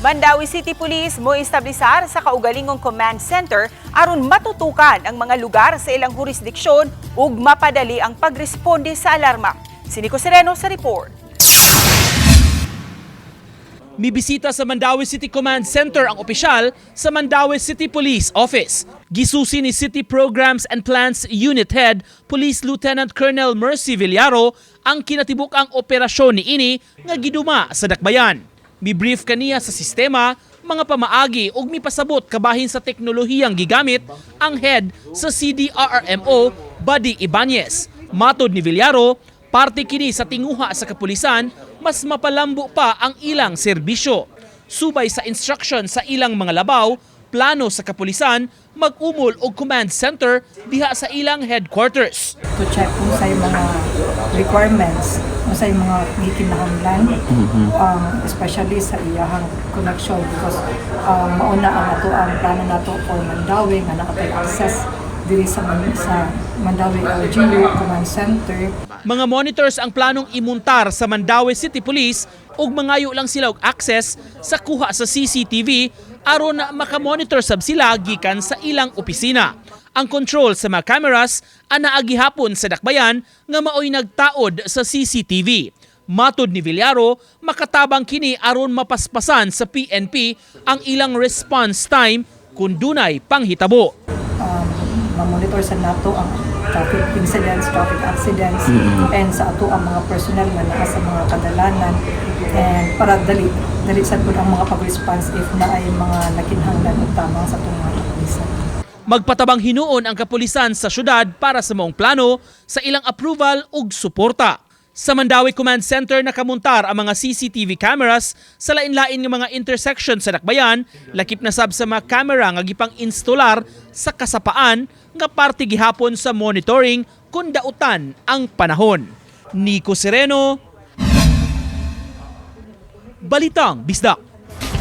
Mandaue City Police mo establisar sa kaugalingong command center aron matutukan ang mga lugar sa ilang jurisdiksyon ug mapadali ang pagresponde sa alarma. Si Nico Sereno sa report. Mibisita sa Mandaue City Command Center ang opisyal sa Mandaue City Police Office. Gisusi ni City Programs and Plans Unit Head Police Lieutenant Colonel Mercy Villaro ang kinatibuk-ang operasyon ni ini nga giduma sa dakbayan. Mi-brief kaniya sa sistema, mga pamaagi ug mipasabot kabahin sa teknolohiyang gigamit ang head sa CDRRMO, Buddy Ibanez. Matod ni Villaro, parte kini sa tinguha sa kapulisan, mas mapalambo pa ang ilang serbisyo. Subay sa instruction sa ilang mga labaw, plano sa kapulisan mag-umol og command center diha sa ilang headquarters. To check kung sa mga requirements, kung sa mga gikinahanglan, especially sa iyahang connection because mauna ang ato ang plano nato for Mandaue nga naa tay access diri sa Mandaue LGU Command Center. Mga monitors ang planong imuntar sa Mandaue City Police ug mangayo lang sila og access sa kuha sa CCTV aron na makamonitor sab sila gikan sa ilang opisina. Ang control sa mga cameras anaa gihapon sa dakbayan nga maoy nagtaod sa CCTV. Matod ni Villaro, makatabang kini aron mapaspasan sa PNP ang ilang response time kung dunay panghitabo. Ma-monitor sa nato ang traffic incidents, traffic accidents, and sa ato ang mga personnel nga naa sa mga kadalanan and para dali dali sad pud ang mga pag-response if naay mga nakinhanglan og tabang sa atong mga kapulisan. Magpatabang hinuon ang kapulisan sa syudad para sa maong plano sa ilang approval ug suporta. Sa Mandaue Command Center, nakamuntar ang mga CCTV cameras sa lain-lain nga mga intersection sa dakbayan, lakip na sab sa mga camera nga gipang-instalar sa kasapaan nga parte gihapon sa monitoring kung dautan ang panahon. Nico Sereno, Balitang Bisdak.